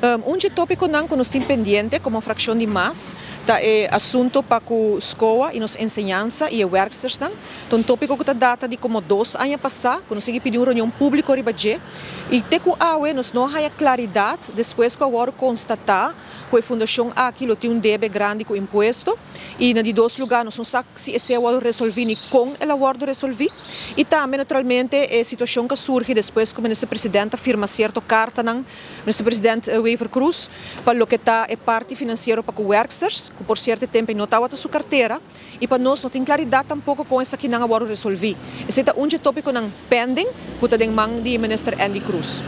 Un dje tópikonan ku nos tin pendiente komo frakshon di mas ta e asunto pa ku SKOA i nos enseñansa i e wèrkstersnan. Ta un tópiko ku ta data di komo 2 aña pasá ku nos sigui pidi un reunion públiko riba dje i te ku awe nos no a haña klaridat despues ku a wòrdu konstatá ku e fundashon aki lo tin un debe grandi ku impuesto i na di dos lugá nos no sa si esei a wòrdu resolví ni kon el a wòrdu resolví. I tambe naturalmente e situashon ku a surgi despues ku minister president a firma sierto kartanan, Minister President Wever Croes, pa loke ta e parti finansiero pa ku werksters, ku por sierto tempo no tabata su kartera, i pa nos no tin klaridat tampoko kon esakinan a wòrdu resolví. Esei ta un dje tópikonan pending ku ta den man di Minister Endy Croes.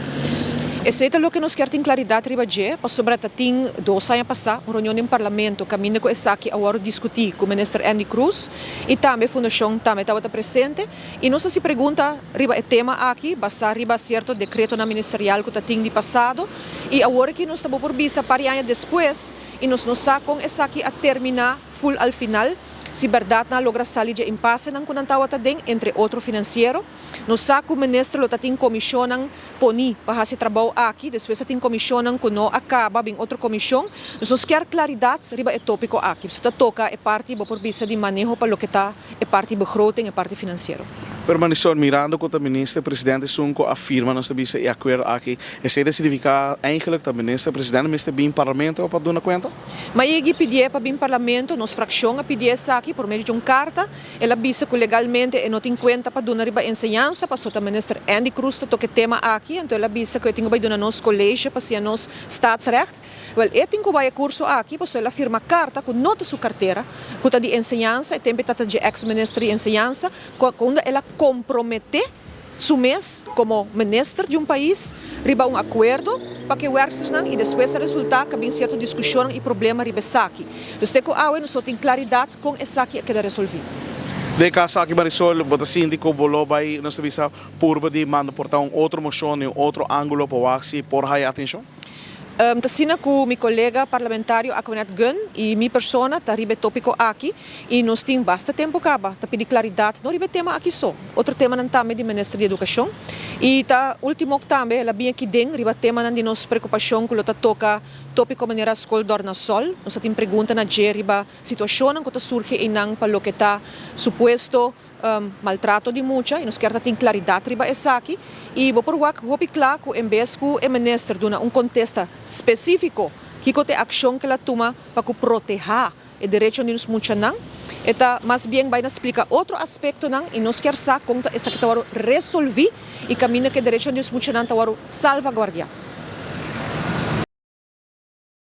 Esei ta loke nos kier tin klaridat riba dje, pasobra ta tin 2 aña pasá un reunion den Parlamento kaminda ku esaki a wòrdu diskutí ku Minister Endy Croes i tambe fundashon tambe tabata presente. I nos a hasi pregunta riba e tema aki, basá riba sierto dekretonan ministerial ku ta tin di pasado. I awor aki nos ta bo por bisa par di aña despues i nos no sa kon esaki a terminá ful al final, si bèrdat nan a logra sali dje impasenan ku nan tabata den, entre otro finansiero. Nos sa ku minister lo ta tin komishonnan poní pa hasi trabou aki, despues ta tin komishonnan ku no a kaba bin otro komishon. Dus nos kier klaridat riba e tópiko aki. Pasobra ta toka e parti bo por bisa di maneho pa loke ta e parti begroting, e parti finansiero. Pero Marisol, mirando ku ta minister presidente esun ku a firma, nos ta bisa, e akuerdo aki, esei ta signifiká eigenlijk ta minister presidente mester bin parlamento pa duna kuenta? M'a yegi pidié pa bin parlamento, nos frakshon a pidié esaki por medio di un karta. El a bisa ku legalmente e no tin kuenta pa duna riba enseñansa, paso ta minister Endy Croes ta toka e tema aki, anto el a bisa ku e tin ku bai duna nos kolesje pa siña nos staatsrecht. Wèl, e tin ku bai e kurso aki paso el a firma karta ku no ta su kartera, ku ta di enseñansa, e tempu e tata dje eks minister di enseñansa, ku unda el a komprometé su mes komo minister di un pais riba un akuerdo pa ku e wèrkstersnan i despues a resultá ku a bin sierto diskushonnan i problema riba esaki. Dus te ku awe nos no tin klaridat kon esaki a keda resolví. Den e kaso aki, Marisol, bo ta sinti ku bo lo bai, nos ta bisa, purba di manda por ta un otro moshon di un otro ángulo pa wak si por haya atenshon? Ta asina ku mi kolega parlamentario Aquanette Gunn i mi persona ta riba e tópiko aki i nos tin basta tempu kaba ta pidi klaridat no riba e tema aki so, otro temanan tambe di Minister di Edukashon i ta último tambe el a bin aki den riba temanan di nos preokupashon ku lo ta toka tópiko manera Skol Dornasol. Nos ta tin pregunta na dje riba situashonnan ku ta surgi einan pa loke ta supuesto maltrato di mucha i nos kier ta tin klaridat riba esaki i bo por wak hopi kla ku en bes ku e minister duna un kontesta spesífiko kiko ta e akshon ku el a tuma pa ku protehá e derecho di nos muchanan, e ta mas bien bai na splika otro aspektonan i nos kier sa kon ta esaki ta wòrdu resolví i kaminda ku e derecho di nos muchanan ta wòrdu salvaguardiá.